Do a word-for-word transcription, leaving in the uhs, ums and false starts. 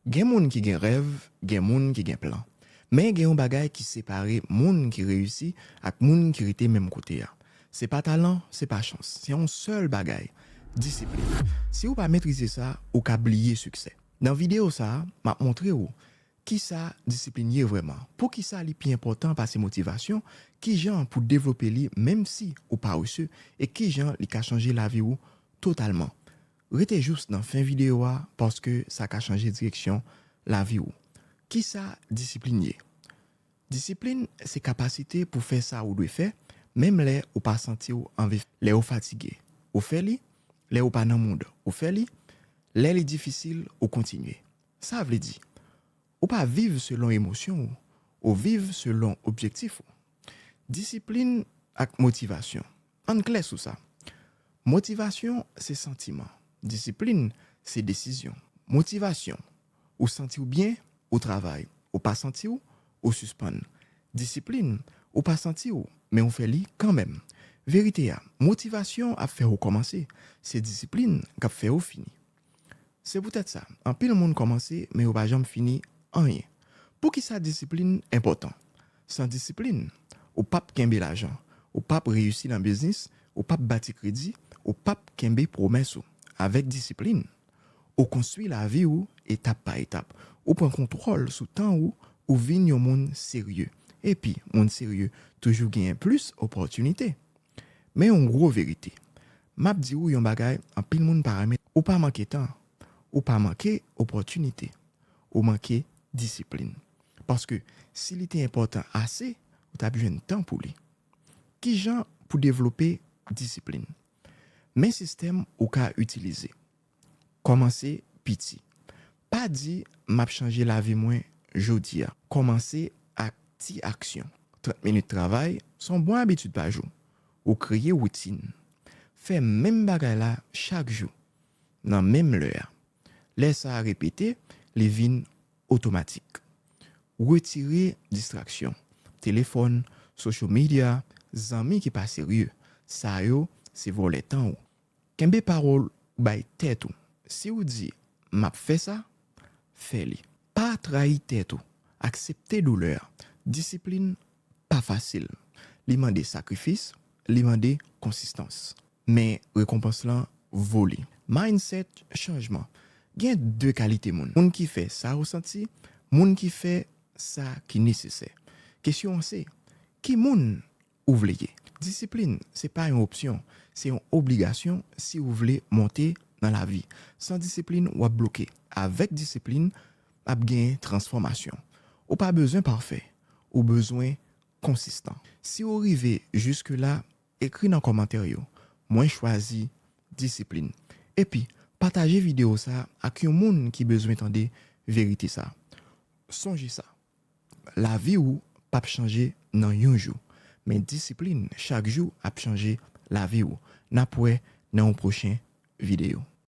Gen moun ki gen rèv, gen moun ki gen plan. Men gen yon bagay ki separe moun ki reyisi ak moun ki rete menm kote a. Se pa talan, se pa chans. Se yon sèl bagay, disiplin. Si w pa metrize sa, ou ka bliye siksè. Nan videyo sa a, m ap montre w kisa disiplin ye vrèman, poukisa li pi enpòtan pase motivasyon, kijan pou devlope li menm si ou parese, e kijan li ka chanje lavi w totalman. Rete jous nan fen videyo a, paske sa ka chanje direksyon lavi w. Kisa disiplin ye? Disiplin se kapasite pou fè sa ou dwe fè, menm lè ou pa santi w anvi. Lè ou fatige, ou fè li. Lè ou pa nan mood, ou fè li. Lè li difisil, ou kontinye. Sa vle di, ou pa viv selon emosyon ou, ou viv selon objektif ou. Disiplin ak motivasyon. Ann klè sou sa. Motivasyon se santiman. Disiplin se desizyon. Motivasyon, ou santi w byen, ou travay. Ou pa santi w, ou sispann. Disiplin, ou pa santi w, men ou fè li kanmenm. Verite a, motivasyon ap fè w kòmanse. Se disiplin k ap fè w fini. Se poutèt sa, anpil moun kòmanse, men yo pa janm fini anyen. Poukisa disiplin enpòtan? San disiplin, ou p ap kenbe lajan, ou p ap reyisi nan biznis, ou p ap bati kredi, ou p ap kenbe pwomès ou. Avèk disiplin, ou konstwi lavi w etap pa etap. Ou pran kontwòl sou tan ou, ou vin yon moun serye. Epi, moun serye toujou genyen plis opòtinite. Men yon gwo verite. M ap di w yon bagay anpil moun pa renmen. Ou pa manke tan. Ou pa manke opòtinite. Ou manke disiplin. Paske si li te enpòtan ase, ou t ap jwenn tan pou li. Kijan pou devlope disiplin? Men sistèm ou ka itilize. Kòmanse piti. Pa di, "M ap chanje lavi mwen jodi a." Kòmanse ak ti aksyon. Trant minit travay, se yon bon abitid pa jou. Ou kreye woutin. Fè menm bagay la chak jou, nan menm lè a. Lè sa a repete, li vin otomatik. Retire distraksyon. Telefòn, social media, zanmi ki pa serye. Sa yo, se vòlè tan ou. Kenbe pawòl ou bay tèt ou. Si w di, "M ap fè sa," fè li. Pa trayi tèt ou. Aksepte doulè a. Disiplin pa fasil. Li mande sakrifis, li mande konsistans. Men rekonpans lan vo li. Mindset chanjman. Gen de kalite moun. Moun ki fè sa yo santi, moun ki fè sa ki nesesè. Kesyon an se, ki moun ou vle ye? Disiplin, se pa yon opsyon, se yon obligasyon si ou vle monte nan lavi. San disiplin, w ap bloke. Avèk disiplin, ap gen transfòmasyon. Ou pa bezwen pafè, ou bezwen konsistan. Si ou rive jiske la, ekri nan kòmantè yo, "Mwen chwazi disiplin." Epi, pataje videyo sa a ak yon moun ki bezwen tande verite sa a. Sonje sa, lavi w p ap chanje nan yon jou, men disiplin chak jou ap chanje lavi w. N ap wè nan yon pwochen videyo.